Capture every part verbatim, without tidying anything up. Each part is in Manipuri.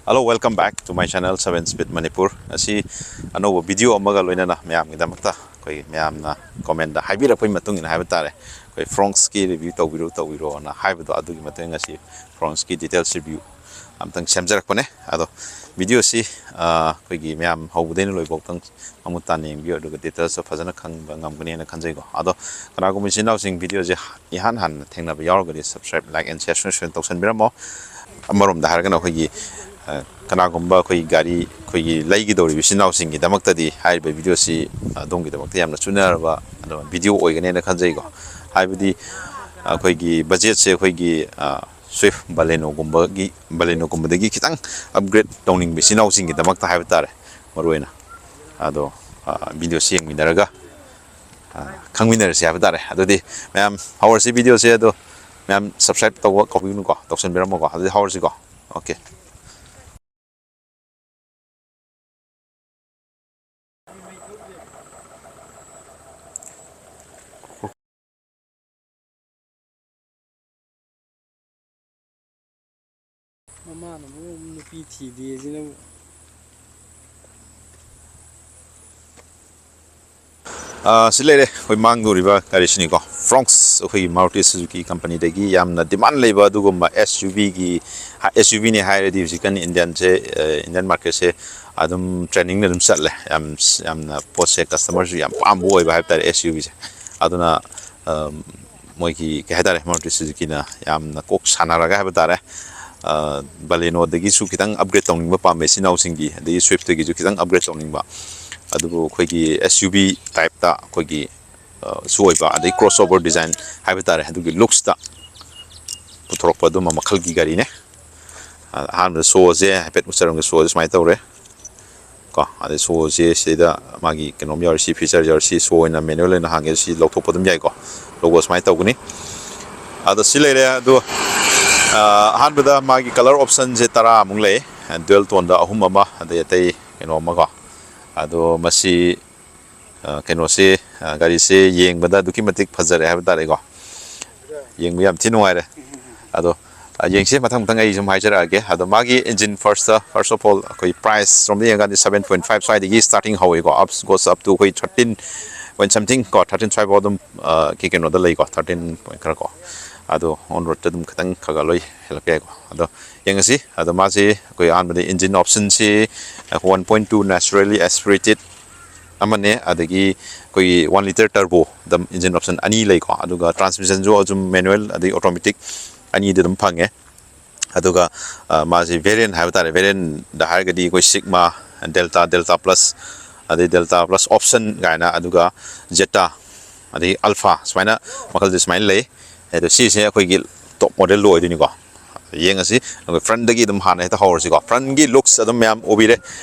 Hello, welcome back to my channel, Seven Speed Manipur. ꯉꯁꯤ ꯑꯅꯧꯕ ꯚꯤꯗꯤꯑꯣ ꯑꯃꯒ ꯂꯣꯏꯅꯅ ꯃꯌꯥꯝꯒꯤꯗꯃꯛꯇ ꯑꯩꯈꯣꯏ ꯃꯌꯥꯝꯅ ꯀꯣꯃꯦꯟꯗ ꯍꯥꯏꯕꯤꯔꯛꯄꯒꯤ ꯃꯇꯨꯡ ꯏꯟꯅ ꯍꯥꯏꯕ ꯇꯥꯔꯦ, ꯑꯩꯈꯣꯏ Frontꯁꯀꯤ ꯔꯤꯚ꯭ꯌꯨ ꯇꯧꯕꯤꯔꯣ, ꯇꯧꯕꯤꯔꯣꯅ ꯍꯥꯏꯕꯗꯣ, ꯑꯗꯨꯒꯤ ꯃꯇꯨꯡ ꯏꯟꯅ ꯉꯁꯤ Frontꯁꯀꯤ ꯗꯤꯇꯦꯜꯁ ꯔꯤꯚ꯭ꯌꯨ ꯑꯝꯇꯪ ꯁꯦꯝꯖꯔꯛꯄꯅꯦ꯫ ꯑꯗꯣ ꯚꯤꯗꯤꯑꯣꯁꯤ, ꯑ, ꯑꯩꯈꯣꯏꯒꯤ ꯃꯌꯥꯝ ꯍꯧꯕꯗꯩꯅ ꯂꯣꯏꯐꯥꯎꯇꯪ ꯃꯃꯨꯠ ꯇꯥꯅ ꯌꯦꯡꯕꯤꯌꯨ, ꯑꯗꯨꯒ ꯗꯤꯇꯦꯜꯁꯇꯣ ꯐꯖꯅ ꯈꯪꯕ ꯉꯝꯒꯅꯤꯅ ꯈꯟꯖꯩꯀꯣ꯫ ꯑꯗꯣ ꯀꯅꯥꯒꯨꯝꯕ ꯏꯆꯤꯟ ꯏꯅꯥꯎꯁꯤꯡ ꯚꯤꯗꯤꯑꯣꯁꯦ ꯏꯍꯥꯟ ꯍꯥꯟꯅ ꯊꯦꯡꯅꯕ ꯌꯥꯎꯔꯒꯗꯤ subscribe, like and share ꯁꯣꯏ ꯁꯣꯏꯗꯅ ꯇꯧꯁꯟꯕꯤꯔꯝꯃꯣ꯫ ꯑꯃꯔꯣꯝꯗ ꯍꯥꯏꯔꯒꯅ ꯑꯩꯈꯣꯏꯒꯤ, ꯑ, ꯀꯅꯥꯒꯨꯝꯕ ꯑꯩꯈꯣꯏꯒꯤ ꯒꯥꯔꯤ ꯑꯩꯈꯣꯏꯒꯤ ꯂꯩꯒꯗꯧꯔꯤꯕ ꯏꯆꯤꯟ ꯏꯅꯥꯎꯁꯤꯡꯒꯤꯗꯃꯛꯇꯗꯤ ꯍꯥꯏꯔꯤꯕ ꯚꯤꯗꯤꯑꯣꯁꯤ ꯑꯗꯣꯝꯒꯤꯗꯃꯛꯇ ꯌꯥꯝꯅ ꯆꯨꯅꯔꯕ ꯑꯗꯨꯒ ꯚꯤꯗꯤꯑꯣ ꯑꯣꯏꯒꯅꯦꯅ ꯈꯟꯖꯩꯀꯣ꯫ ꯍꯥꯏꯕꯗꯤ ꯑꯩꯈꯣꯏꯒꯤ ꯕꯖꯦꯠꯁꯦ ꯑꯩꯈꯣꯏꯒꯤ, ꯑ, Swift Balenoꯒꯨꯝꯕꯒꯤ, Balenoꯒꯨꯝꯕꯗꯒꯤ ꯈꯤꯇꯪ upgrade ꯇꯧꯅꯤꯡꯕ ꯏꯆꯤꯟ ꯏꯅꯥꯎꯁꯤꯡꯒꯤꯗꯃꯛꯇ ꯍꯥꯏꯕ ꯇꯥꯔꯦ, ꯃꯔꯨꯑꯣꯏꯅ꯫ ꯑꯗꯣ, ꯑ, ꯚꯤꯗꯤꯑꯣꯁꯤ ꯌꯦꯡꯃꯤꯟꯅꯔꯒ, ꯑ, ꯈꯪꯃꯤꯟꯅꯔꯁꯤ ꯍꯥꯏꯕ ꯇꯥꯔꯦ꯫ ꯑꯗꯨꯗꯤ ꯃꯌꯥꯝ ꯍꯧꯔꯁꯤ ꯚꯤꯗꯤꯑꯣꯁꯦ꯫ ꯑꯗꯣ ꯃꯌꯥꯝ subscribe ꯇꯧꯕ ꯀꯥꯎꯕꯤꯒꯅꯨꯀꯣ, ꯇꯧꯁꯟꯕꯤꯔꯝꯃꯣꯀꯣ꯫ ꯑꯗꯨꯗꯤ ꯍꯧꯔꯁꯤꯀꯣ꯫ OK꯫ ꯃꯃꯥꯅ ꯃꯔꯣꯟ ꯑꯃ ꯅꯨꯄꯤ ꯊꯤꯗꯦ ꯁꯤꯅꯕꯨ꯫ ꯑꯥ, ꯁꯤ ꯂꯩꯔꯦ ꯑꯩꯈꯣꯏ ꯃꯥꯡꯗ ꯎꯔꯤꯕ ꯒꯥꯔꯤꯁꯤꯅꯤꯀꯣ꯫ Frontꯁ ꯑꯩꯈꯣꯏꯒꯤ Maruti Suzuki companyꯗꯒꯤ ꯌꯥꯝꯅ demand ꯂꯩꯕ ꯑꯗꯨꯒꯨꯝꯕ SUVꯒꯤ, SUVꯅꯦ ꯍꯥꯏꯔꯗꯤ ꯍꯧꯖꯤꯛꯀꯥꯟ Indianꯁꯦ, ꯑ, Indian marketꯁꯦ ꯑꯗꯨꯝ trendingꯗ ꯑꯗꯨꯝ ꯆꯠꯂꯦ꯫ ꯌꯥꯝ, ꯌꯥꯝꯅ ꯄꯣꯠꯁꯦ customerꯁꯨ ꯌꯥꯝ ꯄꯥꯝꯕ ꯑꯣꯏꯕ ꯍꯥꯏꯕ ꯇꯥꯔꯦ SUVꯁꯦ꯫ ꯑꯗꯨꯅ, ꯑ, ꯃꯣꯏꯒꯤ ꯀꯩ ꯍꯥꯏꯇꯥꯔꯦ, Maruti Suzukiꯅ ꯌꯥꯝꯅ ꯀꯣꯛ ꯁꯥꯟꯅꯔꯒ ꯍꯥꯏꯕ ꯇꯥꯔꯦ, ꯑ, Balenoꯗꯒꯤꯁꯨ ꯈꯤꯇꯪ upgrade ꯇꯧꯅꯤꯡꯕ ꯄꯥꯝꯕ ꯏꯆꯤꯟ ꯏꯅꯥꯎꯁꯤꯡꯒꯤ, ꯑꯗꯒꯤ Swiftꯇꯒꯤꯁꯨ ꯈꯤꯇꯪ upgrade ꯇꯧꯅꯤꯡꯕ, ꯑꯗꯨꯕꯨ ꯑꯩꯈꯣꯏꯒꯤ SUV typeꯇ ꯑꯩꯈꯣꯏꯒꯤ, ꯑ, ꯁꯨ ꯑꯣꯏꯕ, ꯑꯗꯩ crossover design ꯍꯥꯏꯕ ꯇꯥꯔꯦ, ꯑꯗꯨꯒꯤ looksꯇ ꯄꯨꯊꯣꯔꯛꯄ ꯑꯗꯨꯝꯕ ꯃꯈꯜꯒꯤ ꯒꯥꯔꯤꯅꯦ꯫ ꯑ, ꯑꯍꯥꯟꯕꯗ showꯁꯦ ꯍꯥꯏꯐꯦꯠ ꯎꯠꯆꯔꯝꯒꯦ꯫ Showꯁꯦ ꯁꯨꯃꯥꯏꯅ ꯇꯧꯔꯦ꯫ ꯀꯣ, ꯑꯗꯩ showꯁꯦ ꯁꯤꯗ ꯃꯥꯒꯤ ꯀꯩꯅꯣꯝ ꯌꯥꯎꯔꯤ, ꯁꯤ feature ꯌꯥꯎꯔꯤ, ꯁꯤ show ꯑꯣꯏꯅ manual ꯑꯣꯏꯅ ꯍꯥꯡꯒꯦ, ꯁꯤ ꯂꯧꯊꯣꯛꯄ ꯑꯗꯨꯝ ꯌꯥꯏꯀꯣ꯫ Logo ꯁꯨꯃꯥꯏꯅ ꯇꯧꯒꯅꯤ꯫ ꯑꯗꯣ ꯁꯤ ꯂꯩꯔꯦ꯫ ꯑꯗꯣ, ꯑ, ꯑꯍꯥꯟꯕꯗ ꯃꯥꯒꯤ colour optionꯁꯦ ꯇꯔꯥꯃꯨꯛ ꯂꯩ꯫ Dual toneꯗ ꯑꯍꯨꯝ ꯑꯃ, ꯑꯗꯩ ꯑꯇꯩ ꯀꯩꯅꯣ ꯑꯃꯀꯣ꯫ ꯑꯗꯣ ꯃꯁꯤ, ꯑ, ꯀꯩꯅꯣꯁꯤ, ꯑ, ꯒꯥꯔꯤꯁꯤ ꯌꯦꯡꯕꯗ ꯑꯗꯨꯛꯀꯤ ꯃꯇꯤꯛ ꯐꯖꯔꯦ ꯍꯥꯏꯕ ꯇꯥꯔꯦꯀꯣ꯫ ꯌꯦꯡꯕ ꯌꯥꯝ ꯊꯤ ꯅꯨꯡꯉꯥꯏꯔꯦ꯫ ꯑꯗꯣ ꯌꯦꯡꯁꯤ, ꯃꯊꯪ ꯃꯊꯪ ꯑꯩ ꯁꯨꯝ ꯍꯥꯏꯖꯔꯛꯑꯒꯦ꯫ ꯑꯗꯣ ꯃꯥꯒꯤ engine first, first of all, ꯑꯩꯈꯣꯏ price ꯔꯣꯝꯗ ꯌꯦꯡꯉꯀꯥꯟꯗ seven point five ꯁ꯭ꯋꯥꯏꯗꯒꯤ starting ꯍꯧꯋꯤꯀꯣ, up goes up to ꯑꯩꯈꯣꯏ thirteen point something ꯀꯣ, thirteen ꯁ꯭ꯋꯥꯏꯐꯥꯎ ꯑꯗꯨꯝ ꯀꯩꯅꯣꯗ ꯂꯩꯀꯣ, thirteen point ꯈꯔ ꯀꯣ꯫ ꯑꯗꯣ on roadꯇ ꯑꯗꯨꯝ ꯈꯤꯇꯪ ꯈꯔ ꯈꯔ ꯂꯣꯏ ꯍꯦꯜꯂꯛꯄ ꯌꯥꯏꯀꯣ꯫ ꯑꯗꯣ ꯌꯦꯡꯉꯁꯤ꯫ ꯑꯗꯣ ꯃꯥꯁꯤ ꯑꯩꯈꯣꯏ ꯑꯍꯥꯟꯕꯗ engine optionꯁꯤ one point two naturally aspirated ꯑꯃꯅꯦ, ꯑꯗꯒꯤ ꯑꯩꯈꯣꯏꯒꯤ one litre turbo engine option ꯑꯅꯤ ꯂꯩꯀꯣ꯫ ꯑꯗꯨꯒ transmissionꯁꯨ ꯑꯗꯨꯝ manual ꯑꯗꯒꯤ automatic ꯑꯅꯤꯗꯤ ꯑꯗꯨꯝ ꯐꯪꯉꯦ꯫ ꯑꯗꯨꯒ ꯃꯥꯁꯤ variant ꯍꯥꯏꯕ ꯇꯥꯔꯦ, variantꯗ ꯍꯥꯏꯔꯒꯗꯤ ꯑꯩꯈꯣꯏ Sigma, Delta, Delta Plus, ꯑꯗꯩ Delta Plus option ꯀꯥꯏꯅ, ꯑꯗꯨꯒ Zeta, ꯑꯗꯩ Alpha, ꯁꯨꯃꯥꯏꯅ ꯃꯈꯜꯁꯦ ꯁꯨꯃꯥꯏꯅ ꯂꯩ꯫ ꯑꯗꯣ ꯁꯤꯁꯦ ꯑꯩꯈꯣꯏꯒꯤ top modelꯗꯣ ꯑꯣꯏꯗꯣꯏꯅꯤꯀꯣ꯫ ꯌꯦꯡꯉꯁꯤ꯫ ꯑꯩꯈꯣꯏ frontꯗꯒꯤ ꯑꯗꯨꯝ ꯍꯥꯟꯅ ꯍꯦꯛꯇ ꯍꯧꯔꯁꯤꯀꯣ꯫ Frontꯀꯤ looks ꯑꯗꯨꯝ ꯃꯌꯥꯝ ꯎꯕꯤꯔꯦ꯫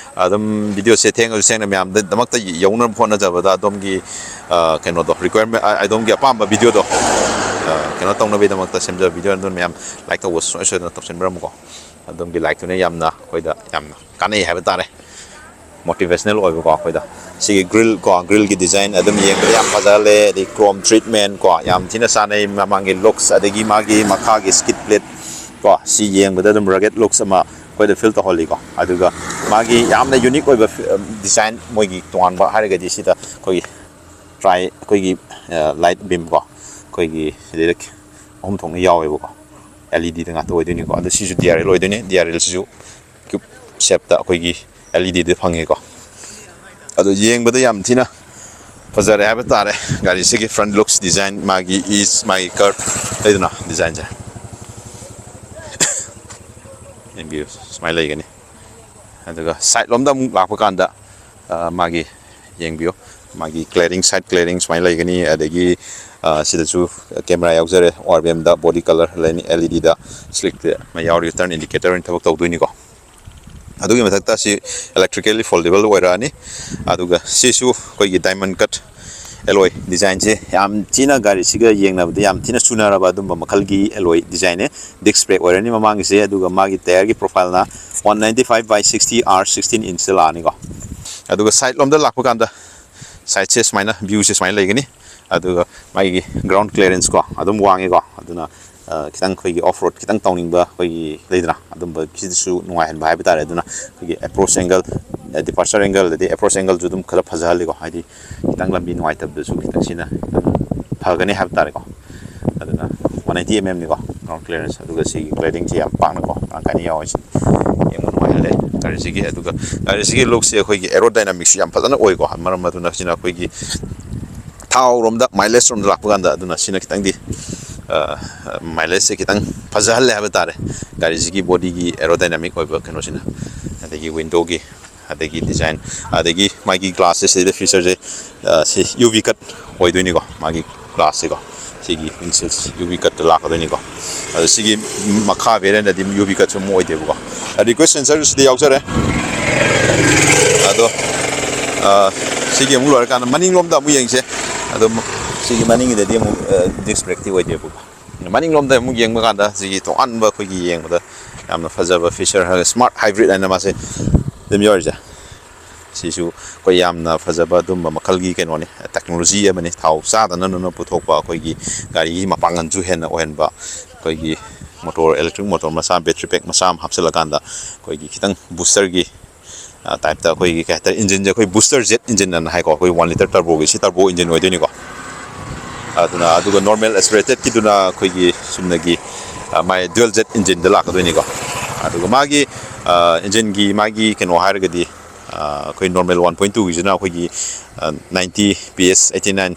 ꯑꯗꯨꯝ videoꯁꯦ ꯊꯦꯡꯉꯁꯨ ꯊꯦꯡꯅ ꯃꯌꯥꯝꯗꯃꯛꯇ ꯌꯧꯅꯕ ꯍꯣꯠꯅꯖꯕꯗ ꯑꯗꯣꯝꯒꯤ ꯀꯩꯅꯣꯗꯣ, requirement, ꯑꯗꯣꯝꯒꯤ ꯑꯄꯥꯝꯕ videoꯗꯣ ꯀꯩꯅꯣ ꯇꯧꯅꯕꯒꯤꯗꯃꯛꯇ ꯁꯦꯝꯖꯕ video꯫ ꯑꯗꯨꯅ ꯃꯌꯥꯝ like ꯇꯧꯕ ꯁꯨꯡꯁꯣꯏ ꯁꯣꯏꯗꯅ ꯇꯧꯁꯤꯟꯕꯤꯔꯝꯃꯨꯀꯣ꯫ ꯑꯗꯣꯝꯒꯤ likeꯇꯨꯅ ꯌꯥꯝꯅ ꯑꯩꯈꯣꯏꯗ ꯌꯥꯝꯅ ꯀꯥꯟꯅꯩ ꯍꯥꯏꯕ ꯇꯥꯔꯦ, motivational ꯑꯣꯏꯕꯀꯣ꯫ ꯑꯩꯈꯣꯏꯗ ꯁꯤꯒꯤ grill ꯀꯣ, grillꯒꯤ design ꯑꯗꯨꯝ ꯌꯦꯡꯕꯗ ꯌꯥꯝ ꯐꯖꯍꯜꯂꯦ꯫ ꯑꯗꯩ chrome treatment ꯀꯣ, ꯌꯥꯝ ꯊꯤꯅ ꯆꯥꯅꯩ꯫ ꯃꯃꯥꯡꯒꯤ looks, ꯑꯗꯒꯤ ꯃꯥꯒꯤ ꯃꯈꯥꯒꯤ skid plate ꯀꯣ, ꯁꯤ ꯌꯦꯡꯕꯗ ꯑꯗꯨꯝ rugged looks ꯑꯃ ꯑꯩꯈꯣꯏꯗ feel ꯇꯧꯍꯜꯂꯤꯀꯣ꯫ ꯑꯗꯨꯒ ꯃꯥꯒꯤ ꯌꯥꯝꯅ unique ꯑꯣꯏꯕ design, ꯃꯣꯏꯒꯤ ꯇꯣꯉꯥꯟꯕ ꯍꯥꯏꯔꯒꯗꯤ ꯁꯤꯗ ꯑꯩꯈꯣꯏꯒꯤ tri ꯑꯩꯈꯣꯏꯒꯤ light beam ꯀꯣ, ꯑꯩꯈꯣꯏꯒꯤ ꯁꯤꯗꯩꯗ ꯑꯍꯨꯝ ꯊꯣꯛꯅ ꯌꯥꯎꯋꯦꯕꯀꯣ꯫ LEDꯗ ꯉꯥꯛꯇ ꯑꯣꯏꯗꯣꯏꯅꯤꯀꯣ꯫ ꯑꯗꯣ ꯁꯤꯁꯨ DRL ꯑꯣꯏꯗꯣꯏꯅꯤ꯫ DRLꯁꯤꯁꯨ cube shapeꯇ ꯑꯩꯈꯣꯏꯒꯤ LEDꯗ ꯐꯪꯉꯦꯀꯣ꯫ ꯑꯗꯣ ꯌꯦꯡꯕꯗ ꯌꯥꯝ ꯊꯤꯅ ꯐꯖꯔꯦ ꯍꯥꯏꯕ ꯇꯥꯔꯦ꯫ ꯒꯥꯔꯤꯁꯤꯒꯤ front looks design, ꯃꯥꯒꯤ ease, ꯃꯥꯒꯤ curve ꯂꯩꯗꯅ designꯁꯦ꯫ ꯌꯦꯡꯕꯤꯌꯨ, ꯁꯨꯃꯥꯏꯅ ꯂꯩꯒꯅꯤ꯫ ꯑꯗꯨꯒ side ꯂꯣꯝꯗ ꯑꯃꯨꯛ ꯂꯥꯛꯄ ꯀꯥꯟꯗ, ꯃꯥꯒꯤ ꯌꯦꯡꯕꯤꯌꯨ, ꯃꯥꯒꯤ clearing, side clearing ꯁꯨꯃꯥꯏꯅ ꯂꯩꯒꯅꯤ꯫ ꯑꯗꯒꯤ ꯁꯤꯗꯁꯨ camera ꯌꯥꯎꯖꯔꯦ, ORVMꯗ body color ꯂꯩꯅꯤ, LEDꯗ slick ꯑꯃ ꯌꯥꯎꯔꯤ, turn indicator ꯑꯣꯏꯅ ꯊꯕꯛ ꯇꯧꯗꯣꯏꯅꯤꯀꯣ꯫ ꯑꯗꯨꯒꯤ ꯃꯊꯛꯇ ꯁꯤ electrically foldable ꯑꯣꯏꯔꯛꯑꯅꯤ꯫ ꯑꯗꯨꯒ ꯁꯤꯁꯨ ꯑꯩꯈꯣꯏꯒꯤ diamond cut alloy designꯁꯦ ꯌꯥꯝ ꯊꯤꯅ ꯒꯥꯔꯤꯁꯤꯒ ꯌꯦꯡꯅꯕꯗ ꯌꯥꯝ ꯊꯤꯅ ꯆꯨꯅꯔꯕ ꯑꯗꯨꯝꯕ ꯃꯈꯜꯒꯤ alloy designꯅꯦ꯫ Disc brake ꯑꯣꯏꯔꯅꯤ ꯃꯃꯥꯡꯒꯤꯁꯦ꯫ ꯑꯗꯨꯒ ꯃꯥꯒꯤ tyreꯒꯤ profileꯅ one ninety five by sixty R sixteen inchꯇ ꯂꯥꯛꯑꯅꯤꯀꯣ꯫ ꯑꯗꯨꯒ side ꯂꯣꯝꯗ ꯂꯥꯛꯄ ꯀꯥꯟꯗ sideꯁꯦ ꯁꯨꯃꯥꯏꯅ, viewꯁꯦ ꯁꯨꯃꯥꯏꯅ ꯂꯩꯒꯅꯤ꯫ ꯑꯗꯨꯒ ꯃꯥꯒꯤ ground clearance ꯀꯣ ꯑꯗꯨꯝ ꯋꯥꯡꯉꯤꯀꯣ꯫ ꯑꯗꯨꯅ ꯈꯤꯇꯪ ꯑꯩꯈꯣꯏꯒꯤ ꯑꯣꯐ ꯔꯣꯗ ꯈꯤꯇꯪ ꯇꯧꯅꯤꯡꯕ ꯑꯩꯈꯣꯏꯒꯤ ꯂꯩꯗꯅ, ꯑꯗꯨꯝꯕꯒꯤꯁꯤꯗꯁꯨ ꯅꯨꯡꯉꯥꯏꯍꯟꯕ ꯍꯥꯏꯕ ꯇꯥꯔꯦ꯫ ꯑꯗꯨꯅ ꯑꯩꯈꯣꯏꯒꯤ ꯑꯦꯄ꯭ꯔꯣꯆ ꯑꯦꯡꯒꯜ, ꯗꯤꯄꯥꯔꯆꯔ ꯑꯦꯡꯒꯜ, ꯑꯗꯩ ꯑꯦꯄ꯭ꯔꯣꯆ ꯑꯦꯡꯒꯜꯁꯨ ꯑꯗꯨꯝ ꯈꯔ ꯐꯖꯍꯜꯂꯤꯀꯣ, ꯍꯥꯏꯗꯤ ꯈꯤꯇꯪ ꯂꯝꯕꯤ ꯅꯨꯡꯉꯥꯏꯇꯕꯗꯁꯨ ꯈꯤꯇꯪ ꯁꯤꯅ ꯈꯤꯇꯪ ꯐꯒꯅꯤ ꯍꯥꯏꯕ ꯇꯥꯔꯦꯀꯣ꯫ ꯑꯗꯨꯅ ꯋꯥꯟ ꯑꯩꯠꯇꯤ ꯑꯦꯝ ꯑꯦꯝꯅꯤꯀꯣ ꯒ꯭ꯔꯥꯎꯟ ꯀ꯭ꯂꯤꯌꯔꯦꯟꯁ, ꯑꯗꯨꯒ ꯁꯤꯒꯤ ꯀ꯭ꯂꯦꯗꯤꯡꯁꯤ ꯌꯥꯝ ꯄꯥꯛꯅꯀꯣ ꯃꯔꯥꯡ ꯀꯥꯏꯅ ꯌꯥꯎꯋꯦ꯫ ꯁꯤ ꯌꯦꯡꯕ ꯅꯨꯡꯉꯥꯏꯍꯜꯂꯦ ꯒꯥꯔꯤꯁꯤꯒꯤ꯫ ꯑꯗꯨꯒ ꯒꯥꯔꯤꯁꯤꯒꯤ ꯂꯨꯛꯁꯦ ꯑꯩꯈꯣꯏꯒꯤ ꯑꯦꯔꯣ ꯗꯥꯏꯅꯥꯃꯤꯛꯁꯤ ꯌꯥꯝ ꯐꯖꯅ ꯑꯣꯏꯀꯣ, ꯃꯔꯝ ꯑꯗꯨꯅ ꯁꯤꯅ ꯑꯩꯈꯣꯏꯒꯤ ꯊꯥꯎꯔꯣꯝꯗ, ꯃꯥꯏꯂꯦꯖ ꯔꯣꯝꯗ ꯂꯥꯛꯄ ꯀꯥꯟꯗ ꯑꯗꯨꯅ ꯁꯤꯅ ꯈꯤꯇꯪꯗꯤ ꯃꯥꯏꯂꯦꯖꯁꯦ ꯈꯤꯇꯪ ꯐꯖꯍꯜꯂꯦ ꯍꯥꯏꯕ ꯇꯥꯔꯦ꯫ ꯒꯥꯔꯤꯁꯤꯒꯤ ꯕꯣꯗꯤꯒꯤ ꯑꯦꯔꯣ ꯗꯥꯏꯅꯥꯃꯤꯛ ꯑꯣꯏꯕ ꯀꯩꯅꯣꯁꯤꯅ, ꯑꯗꯒꯤ ꯋꯤꯟꯗꯣꯒꯤ, ꯑꯗꯒꯤ ꯗꯤꯖꯥꯏꯟ, ꯑꯗꯒꯤ ꯃꯥꯒꯤ ꯒ꯭ꯂꯥꯁꯁꯦ ꯁꯤꯗ ꯐꯤꯆꯔꯁꯦ ꯁꯤ ꯌꯨ ꯚꯤ ꯀꯠ ꯑꯣꯏꯗꯣꯏꯅꯤꯀꯣ꯫ ꯃꯥꯒꯤ ꯒ꯭ꯂꯥꯁꯁꯤꯀꯣ, ꯁꯤꯒꯤ ꯋꯤꯟꯁꯤꯜꯁ ꯌꯨ ꯚꯤ ꯀꯠꯇ ꯂꯥꯛꯀꯗꯣꯏꯅꯤꯀꯣ꯫ ꯑꯗꯣ ꯁꯤꯒꯤ ꯃꯈꯥ ꯚꯦꯔꯤꯌꯟꯗꯗꯤ ꯌꯨ ꯚꯤ ꯀꯠꯁꯨ ꯑꯃꯨꯛ ꯑꯣꯏꯗꯦꯕꯀꯣ꯫ ꯔꯤꯀ꯭ꯋꯦꯁ ꯁꯦꯟꯁꯔ ꯁꯤꯗ ꯌꯥꯎꯖꯔꯦ꯫ ꯑꯗꯣ ꯁꯤꯒꯤ ꯑꯃꯨꯛ ꯂꯣꯏꯔꯀꯥꯟꯗ ꯃꯅꯤꯡꯂꯣꯝꯗ ꯑꯃꯨꯛ ꯌꯦꯡꯁꯦ꯫ ꯑꯗꯣ ꯁꯤꯒꯤ ꯃꯅꯤꯡꯒꯤꯗꯗꯤ ꯑꯃꯨꯛ ꯗꯤꯁ ꯕ꯭ꯔꯦꯛꯇꯤ ꯑꯣꯏꯗꯦꯕꯀꯣ꯫ ꯃꯅꯤꯡꯂꯣꯝꯗ ꯑꯃꯨꯛ ꯌꯦꯡꯕ ꯀꯥꯟꯗ ꯁꯤꯒꯤ ꯇꯣꯉꯥꯟꯕ ꯑꯩꯈꯣꯏꯒꯤ ꯌꯦꯡꯕꯗ ꯌꯥꯝꯅ ꯐꯖꯕ ꯐꯤꯆꯔ ꯍꯥꯏꯔꯒ ꯁ꯭ꯃꯥꯔꯠ ꯍꯥꯏꯕ꯭ꯔꯤꯠ ꯍꯥꯏꯅ ꯃꯥꯁꯦ ꯑꯗꯨꯝ ꯌꯥꯎꯔꯤꯁꯦ꯫ ꯁꯤꯁꯨ ꯑꯩꯈꯣꯏ ꯌꯥꯝꯅ ꯐꯖꯕ ꯑꯗꯨꯝꯕ ꯃꯈꯜꯒꯤ ꯀꯩꯅꯣꯅꯤ, ꯇꯦꯛꯅꯣꯂꯣꯖꯤ ꯑꯃꯅꯤ꯫ ꯊꯥꯎ ꯆꯥꯗꯅ ꯅꯅ ꯄꯨꯊꯣꯛꯄ ꯑꯩꯈꯣꯏꯒꯤ ꯒꯥꯔꯤꯒꯤ ꯃꯄꯥꯡꯒꯜꯁꯨ ꯍꯦꯟꯅ ꯑꯣꯏꯍꯟꯕ, ꯑꯩꯈꯣꯏꯒꯤ ꯃꯣꯇꯣꯔ, ꯏꯂꯦꯛꯇ꯭ꯔꯤꯛ ꯃꯣꯇꯣꯔ ꯃꯆꯥ, ꯕꯦꯇ꯭ꯔꯤ ꯄꯦꯛ ꯃꯆꯥ ꯑꯃ ꯍꯥꯞꯆꯤꯜꯂꯀꯥꯟꯗ ꯑꯩꯈꯣꯏꯒꯤ ꯈꯤꯇꯪ ꯕꯨꯁꯇꯔꯒꯤ ꯇꯥꯏꯞꯇ ꯑꯩꯈꯣꯏꯒꯤ ꯀꯩ ꯍꯥꯏꯇꯥꯔꯦ, ꯏꯟꯖꯤꯟꯁꯦ ꯑꯩꯈꯣꯏ ꯕꯨꯁꯇꯔ ꯖꯦꯠ ꯏꯟꯖꯤꯟ ꯑꯅ ꯍꯥꯏꯀꯣ, ꯑꯩꯈꯣꯏ ꯋꯥꯟ ꯂꯤꯇꯔ ꯇꯔꯕꯣꯒꯤ, ꯁꯤ ꯇꯔꯕꯣ ꯏꯟꯖꯤꯟ ꯑꯣꯏꯗꯣꯏꯅꯤꯀꯣ꯫ ꯑꯗꯨꯅ, ꯑꯗꯨꯒ ꯅꯣꯔꯃꯦꯜ ꯑꯦꯁꯄꯤꯔꯦꯇꯦꯠꯀꯤꯗꯨꯅ ꯑꯩꯈꯣꯏꯒꯤ ꯆꯨꯝꯅꯒꯤ ꯃꯥꯏ ꯗ꯭ꯌꯨꯑꯦꯜ ꯖꯦꯠ ꯏꯟꯖꯤꯟꯗ ꯂꯥꯛꯀꯗꯣꯏꯅꯤꯀꯣ꯫ ꯑꯗꯨꯒ ꯃꯥꯒꯤ ꯏꯟꯖꯤꯟꯒꯤ ꯃꯥꯒꯤ ꯀꯩꯅꯣ ꯍꯥꯏꯔꯒꯗꯤ, ꯑꯩꯈꯣꯏ ꯅꯣꯔꯃꯦꯜ ꯋꯥꯟ ꯄꯣꯏꯟ ꯇꯨꯒꯤꯁꯤꯅ ꯑꯩꯈꯣꯏꯒꯤ ninety B S, eighty nine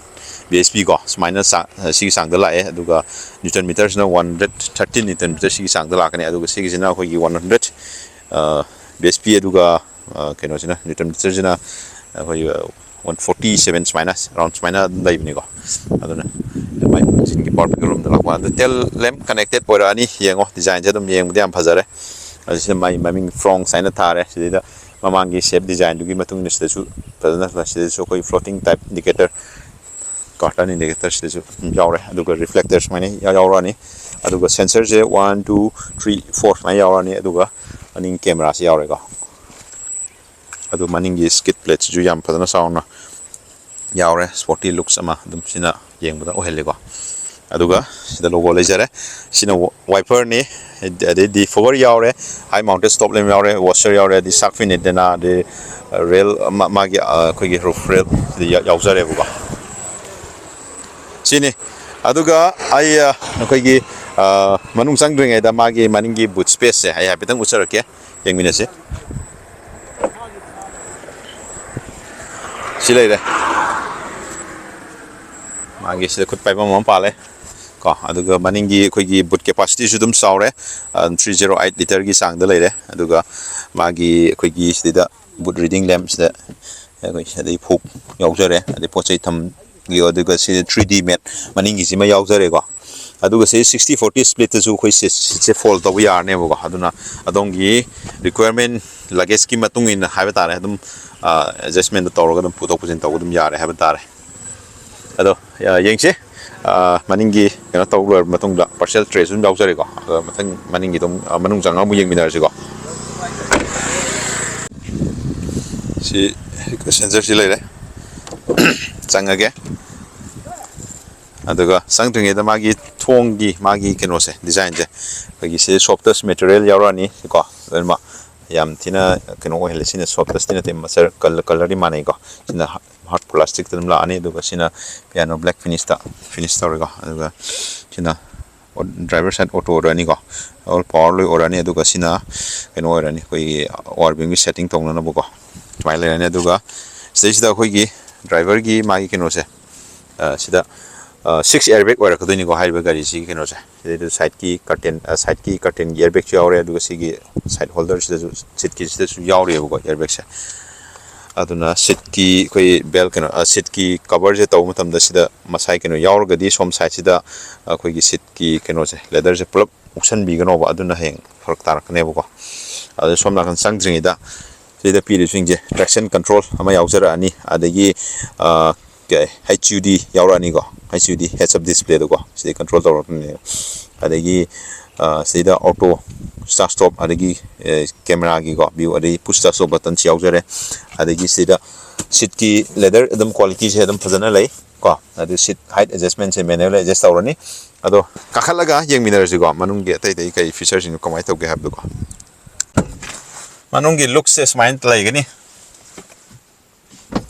B S P ꯀꯣ, ꯁꯨꯃꯥꯏꯅ ꯆꯥꯡ, ꯁꯤꯒꯤ ꯆꯥꯡꯗ ꯂꯥꯛꯑꯦ꯫ ꯑꯗꯨꯒ ꯅ꯭ꯌꯨꯇꯟ ꯃꯤꯇꯔꯁꯤꯅ one hundred thirteen newton metre ꯁꯤꯒꯤ ꯆꯥꯡꯗ ꯂꯥꯛꯀꯅꯤ꯫ ꯑꯗꯨꯒ ꯁꯤꯒꯤꯁꯤꯅ ꯑꯩꯈꯣꯏꯒꯤ one hundred B S P, ꯑꯗꯨꯒ ꯀꯩꯅꯣꯁꯤꯅ, ꯅ꯭ꯌꯨꯇꯟ ꯃꯤꯇꯔꯁꯤꯅ ꯑꯩꯈꯣꯏ ꯋꯥꯟ ꯐꯣꯔꯇꯤ ꯁꯕꯦꯟ ꯁꯨꯃꯥꯏꯅ, ꯑꯦꯔꯥꯎꯟ ꯁꯨꯃꯥꯏꯅ ꯑꯗꯨꯝ ꯂꯩꯕꯅꯤꯀꯣ꯫ ꯑꯗꯨꯅ ꯃꯥꯏ ꯏꯟꯖꯤꯟꯒꯤ ꯄꯥꯋꯔ ꯄꯤꯛꯀꯞ ꯔꯣꯝꯗ ꯂꯥꯛꯄ꯫ ꯑꯗꯨ ꯇꯦꯜ ꯂꯦꯝ ꯀꯅꯦꯛꯇꯦꯠ ꯑꯣꯏꯔꯛꯑꯅꯤ꯫ ꯌꯦꯡꯉꯣ, ꯗꯤꯖꯥꯏꯟꯁꯦ ꯑꯗꯨꯝ ꯌꯦꯡꯕꯗ ꯌꯥꯝ ꯐꯖꯔꯦ꯫ ꯑꯗꯨ ꯁꯤꯗ ꯃꯥꯏ ꯃꯃꯤꯡ ꯐ꯭ꯔꯣꯡꯁ ꯍꯥꯏꯅ ꯊꯥꯔꯦ꯫ ꯁꯤꯗꯩꯗ ꯃꯃꯥꯡꯒꯤ ꯁꯦꯞ ꯗꯤꯖꯥꯏꯟꯗꯨꯒꯤ ꯃꯇꯨꯡ ꯏꯟꯅ ꯁꯤꯗꯁꯨ ꯐꯖꯅ, ꯁꯤꯗꯁꯨ ꯑꯩꯈꯣꯏ floating type indicator, carton indicator ꯁꯤꯗꯁꯨ ꯑꯗꯨꯝ ꯌꯥꯎꯔꯦ꯫ ꯑꯗꯨꯒ ꯔꯤꯐ꯭ꯂꯦꯛꯇꯔ ꯁꯨꯃꯥꯏꯅ ꯌꯥꯎꯔꯛꯑꯅꯤ꯫ ꯑꯗꯨꯒ ꯁꯦꯟꯁꯔꯁꯦ ꯋꯥꯟ, ꯇꯨ, ꯊ꯭ꯔꯤ, ꯐꯣꯔ ꯁꯨꯃꯥꯏꯅ ꯌꯥꯎꯔꯛꯑꯅꯤ꯫ ꯑꯗꯨꯒ ꯃꯅꯤꯡ ꯀꯦꯃꯦꯔꯥꯁꯤ ꯌꯥꯎꯔꯦꯀꯣ꯫ ꯑꯗꯨ ꯃꯅꯤꯡꯒꯤ ꯁ꯭ꯀꯤꯠ ꯄ꯭ꯂꯦꯠꯁꯤꯁꯨ ꯌꯥꯝ ꯐꯖꯅ ꯆꯥꯎꯅ ꯌꯥꯎꯔꯦ꯫ ꯁ꯭ꯄꯣꯔꯇꯤ ꯂꯨꯛꯁ ꯑꯃ ꯑꯗꯨꯝ ꯁꯤꯅ ꯌꯦꯡꯕꯗ ꯑꯣꯏꯍꯜꯂꯤꯀꯣ꯫ ꯑꯗꯨꯒ ꯁꯤꯗ ꯂꯣꯒꯣ ꯂꯩꯖꯔꯦ꯫ ꯁꯤꯅ ꯋꯥꯏꯄꯔꯅꯤ, ꯑꯗꯩ ꯗꯤꯐꯣꯒꯔ ꯌꯥꯎꯔꯦ, ꯍꯥꯏ ꯃꯥꯎꯟꯇꯦꯠ ꯁ꯭ꯇꯣꯞ ꯂꯦꯝ ꯌꯥꯎꯔꯦ, ꯋꯥꯁꯔ ꯌꯥꯎꯔꯦ, ꯑꯗꯩ ꯁꯥꯔꯛ ꯐꯤꯟ ꯑꯦꯟꯇꯦꯅꯥ, ꯑꯗꯩ ꯔꯦꯜ, ꯃꯥꯒꯤ ꯑꯩꯈꯣꯏꯒꯤ ꯔꯨꯐ ꯔꯦꯜ ꯁꯤꯗ ꯌꯥꯎꯖꯔꯦꯕꯀꯣ꯫ ꯁꯤꯅꯤ꯫ ꯑꯗꯨꯒ ꯑꯩ ꯑꯩꯈꯣꯏꯒꯤ ꯃꯅꯨꯡ ꯆꯪꯗ꯭ꯔꯤꯉꯩꯗ ꯃꯥꯒꯤ ꯃꯅꯤꯡꯒꯤ ꯕꯨꯠ ꯁ꯭ꯄꯦꯁꯁꯦ ꯑꯩ ꯍꯥꯏꯐꯦꯠꯇꯪ ꯎꯠꯆꯔꯛꯀꯦ, ꯌꯦꯡꯃꯤꯟꯅꯁꯤ꯫ ꯁꯤ ꯂꯩꯔꯦ꯫ ꯃꯥꯒꯤ ꯁꯤꯗ ꯈꯨꯠ ꯄꯥꯏꯐꯝ ꯑꯃ ꯄꯥꯜꯂꯦ ꯀꯣ꯫ ꯑꯗꯨꯒ ꯃꯅꯤꯡꯒꯤ ꯑꯩꯈꯣꯏꯒꯤ ꯕꯨꯠ ꯀꯦꯄꯥꯁꯤꯇꯤꯁꯨ ꯑꯗꯨꯝ ꯆꯥꯎꯔꯦ, ꯊ꯭ꯔꯤ ꯖꯦꯔꯣ ꯑꯩꯠ ꯂꯤꯇꯔꯒꯤ ꯆꯥꯡꯗ ꯂꯩꯔꯦ꯫ ꯑꯗꯨꯒ ꯃꯥꯒꯤ ꯑꯩꯈꯣꯏꯒꯤ ꯁꯤꯗ ꯕꯨꯠ ꯔꯤꯗꯤꯡ ꯂꯦꯝꯞꯁꯤꯗ ꯑꯩꯈꯣꯏ ꯁꯤꯗꯩ ꯐꯣꯛ ꯌꯥꯎꯖꯔꯦ, ꯑꯗꯩ ꯄꯣꯠ ꯆꯩ ꯊꯝꯒꯤ, ꯑꯗꯨꯒ ꯁꯤ ꯊ꯭ꯔꯤ ꯗꯤ ꯃꯦꯠ ꯃꯅꯤꯡꯒꯤꯁꯤꯃ ꯌꯥꯎꯖꯔꯦꯀꯣ꯫ ꯑꯗꯨꯒ ꯁꯤ ꯁꯤꯛꯁꯇꯤ ꯐꯣꯔꯇꯤ ꯁ꯭ꯄ꯭ꯂꯤꯠꯇꯁꯨ ꯑꯩꯈꯣꯏ ꯁꯤꯠꯁꯦ ꯐꯣꯜ ꯇꯧꯕ ꯌꯥꯔꯅꯦꯕꯀꯣ꯫ ꯑꯗꯨꯅ ꯑꯗꯣꯝꯒꯤ ꯔꯤꯀ꯭ꯋꯥꯌꯔꯃꯦꯟ, ꯂꯒꯦꯖꯀꯤ ꯃꯇꯨꯡ ꯏꯟꯅ ꯍꯥꯏꯕ ꯇꯥꯔꯦ, ꯑꯗꯨꯝ ꯑꯦꯗꯖꯁꯃꯦꯟꯗꯣ ꯇꯧꯔꯒ ꯑꯗꯨꯝ ꯄꯨꯊꯣꯛ ꯄꯨꯁꯤꯟ ꯇꯧꯕ ꯑꯗꯨꯝ ꯌꯥꯔꯦ ꯍꯥꯏꯕ ꯇꯥꯔꯦ꯫ ꯑꯗꯣ ꯌꯦꯡꯁꯤ꯫ ꯃꯅꯤꯡꯒꯤ ꯀꯩꯅꯣ ꯇꯧ ꯂꯣꯏꯔꯕ ꯃꯇꯨꯡꯗ ꯄꯥꯔꯁꯦꯜ ꯇ꯭ꯔꯦꯁꯨ ꯑꯗꯨꯝ ꯌꯥꯎꯖꯔꯦꯀꯣ꯫ ꯑꯗꯣ ꯃꯊꯪ ꯃꯅꯤꯡꯒꯤ ꯑꯗꯨꯝ ꯃꯅꯨꯡ ꯆꯪꯉꯒ ꯑꯃꯨꯛ ꯌꯦꯡꯃꯤꯟꯅꯔꯁꯤꯀꯣ꯫ ꯁꯤ ꯁꯦꯟꯁꯔꯁꯤ ꯂꯩꯔꯦ꯫ ꯆꯪꯉꯒꯦ꯫ ꯑꯗꯨꯒ ꯆꯪꯗ꯭ꯔꯤꯉꯩꯗ ꯃꯥꯒꯤ ꯊꯣꯡꯒꯤ ꯃꯥꯒꯤ ꯀꯩꯅꯣꯁꯦ, ꯗꯤꯖꯥꯏꯟꯁꯦ, ꯑꯩꯈꯣꯏꯒꯤ ꯁꯤ ꯁꯣꯐꯇꯁ ꯃꯦꯇꯔꯤꯌꯦꯜ ꯌꯥꯎꯔꯛꯑꯅꯤ ꯀꯣ꯫ ꯂꯣꯏꯅꯃꯛ ꯌꯥꯝ ꯊꯤꯅ ꯀꯩꯅꯣ ꯑꯣꯏꯍꯜꯂꯦ꯫ ꯁꯤꯅ ꯁꯣꯐꯇꯁꯇꯤ ꯅꯠꯇꯦ, ꯃꯆꯔ ꯀꯂꯔꯗꯤ ꯃꯥꯟꯅꯩꯀꯣ꯫ ꯁꯤꯅ ꯍꯥꯔꯠ ꯄ꯭ꯂꯥꯁꯇꯤꯛꯇ ꯑꯗꯨꯝ ꯂꯥꯛꯑꯅꯤ꯫ ꯑꯗꯨꯒ ꯁꯤꯅ ꯄꯤꯌꯥꯅꯣ ꯕ꯭ꯂꯦꯛ ꯐꯤꯅꯤꯁꯇ ꯐꯤꯅꯤꯁ ꯇꯧꯔꯦꯀꯣ꯫ ꯑꯗꯨꯒ ꯁꯤꯅ ꯗ꯭ꯔꯥꯏꯚꯔ ꯁꯥꯏꯠ ꯑꯣꯇꯣ ꯑꯣꯏꯔꯅꯤꯀꯣ꯫ ꯑꯣꯜ ꯄꯋꯥꯔ ꯂꯣꯏ ꯑꯣꯏꯔꯅꯤ꯫ ꯑꯗꯨꯒ ꯁꯤꯅ ꯀꯩꯅꯣ ꯑꯣꯏꯔꯅꯤ, ꯑꯩꯈꯣꯏꯒꯤ ꯑꯥꯔ ꯕꯤ ꯑꯦꯝꯒꯤ ꯁꯦꯠꯇꯤꯡ ꯇꯧꯅꯅꯕꯀꯣ꯫ ꯁꯨꯃꯥꯏꯅ ꯂꯩꯔꯅꯤ꯫ ꯑꯗꯨꯒ ꯁꯤꯗꯩꯁꯤꯗ ꯑꯩꯈꯣꯏꯒꯤ ꯗ꯭ꯔꯥꯏꯚꯔꯒꯤ ꯃꯥꯒꯤ ꯀꯩꯅꯣꯁꯦ, ꯁꯤꯗ ꯁꯤꯛꯁ ꯑꯦꯌꯔꯕꯦꯒ ꯑꯣꯏꯔꯛꯀꯗꯣꯏꯅꯤꯀꯣ ꯍꯥꯏꯔꯤꯕ ꯒꯥꯔꯤꯁꯤꯒꯤ ꯀꯩꯅꯣꯁꯦ꯫ ꯁꯤꯗꯩꯗ ꯁꯥꯏꯠꯀꯤ ꯀꯔꯇꯦꯟ, ꯁꯥꯏꯠꯀꯤ ꯀꯔꯇꯦꯟꯒꯤ ꯑꯦꯌꯔꯕꯦꯒꯁꯨ ꯌꯥꯎꯔꯦ, ꯑꯗꯨꯒ ꯁꯤꯒꯤ ꯁꯥꯏꯠ ꯍꯣꯜꯗꯔꯁꯤꯗꯁꯨ, ꯁꯤꯠꯀꯤꯁꯤꯗꯁꯨ ꯌꯥꯎꯔꯤꯑꯕꯀꯣ ꯑꯦꯌꯔꯕꯦꯒꯁꯦ꯫ ꯑꯗꯨꯅ ꯁꯤꯠꯀꯤ ꯑꯩꯈꯣꯏ ꯕꯦꯜ, ꯀꯩꯅꯣ, ꯁꯤꯠꯀꯤ ꯀꯕꯔꯁꯦ ꯇꯧꯕ ꯃꯇꯝꯗ ꯁꯤꯗ ꯃꯁꯥꯏ ꯀꯩꯅꯣ ꯌꯥꯎꯔꯒꯗꯤ ꯁꯣꯝ ꯁꯥꯏꯠꯁꯤꯗ ꯑꯩꯈꯣꯏꯒꯤ ꯁꯤꯠꯀꯤ ꯀꯩꯅꯣꯁꯦ, ꯂꯦꯗꯔꯁꯦ ꯄꯨꯂꯞ ꯎꯞꯁꯟꯕꯤꯒꯅꯣꯕ, ꯑꯗꯨꯅ ꯍꯌꯦꯡ ꯐꯔꯛ ꯇꯥꯔꯛꯀꯅꯦꯕꯀꯣ꯫ ꯑꯗꯨ ꯁꯣꯝ ꯅꯥꯀꯟ ꯆꯪꯗ꯭ꯔꯤꯉꯩꯗ ꯁꯤꯗ ꯄꯤꯔꯤꯕꯁꯤꯡꯁꯦ, ꯇ꯭ꯔꯦꯛꯁꯟ ꯀꯟꯇ꯭ꯔꯣꯜ ꯑꯃ ꯌꯥꯎꯖꯔꯛꯑꯅꯤ, ꯑꯗꯒꯤ ꯀꯩ ꯍꯩꯆ ꯌꯨ ꯗꯤ ꯌꯥꯎꯔꯛꯑꯅꯤꯀꯣ꯫ ꯍꯩꯆ ꯌꯨ ꯗꯤ, ꯍꯦꯠꯁ ꯑꯞ ꯗꯤꯁꯄ꯭ꯂꯦꯗꯀꯣ, ꯁꯤꯗꯩ ꯀꯟꯇ꯭ꯔꯣꯜ ꯇꯧꯔꯛꯀꯅꯦꯕ꯫ ꯑꯗꯒꯤ ꯁꯤꯗ ꯑꯣꯇꯣ ꯁ꯭ꯇꯥꯔꯠ ꯁ꯭ꯇꯣꯞ, ꯑꯗꯒꯤ ꯀꯦꯃꯦꯔꯥꯒꯤꯀꯣ ꯚ꯭ꯌꯨ, ꯑꯗꯒꯤ ꯄꯨꯁ ꯁ꯭ꯇꯥꯔꯠ ꯁ꯭ꯇꯣꯞ ꯕꯇꯟꯁꯤ ꯌꯥꯎꯖꯔꯦ꯫ ꯑꯗꯒꯤ ꯁꯤꯗ ꯁꯤꯠꯀꯤ ꯂꯦꯗꯔ ꯑꯗꯨꯝ ꯀ꯭ꯋꯥꯂꯤꯇꯤꯁꯦ ꯑꯗꯨꯝ ꯐꯖꯅ ꯂꯩ꯫ ꯀꯣ, ꯑꯗꯨ seat height adjustmentꯁꯦ manually adjust ꯇꯧꯔꯅꯤ꯫ ꯑꯗꯣ ꯀꯥꯈꯠꯂꯒ ꯌꯦꯡꯃꯤꯟꯅꯔꯁꯤꯀꯣ, ꯃꯅꯨꯡꯒꯤ ꯑꯇꯩ ꯑꯇꯩ ꯀꯩ featureꯁꯤꯡꯗꯣ ꯀꯃꯥꯏꯅ ꯇꯧꯒꯦ ꯍꯥꯏꯕꯗꯣꯀꯣ꯫ ꯃꯅꯨꯡꯒꯤ lookꯁꯦ ꯁꯨꯃꯥꯏꯅ ꯂꯩꯒꯅꯤ꯫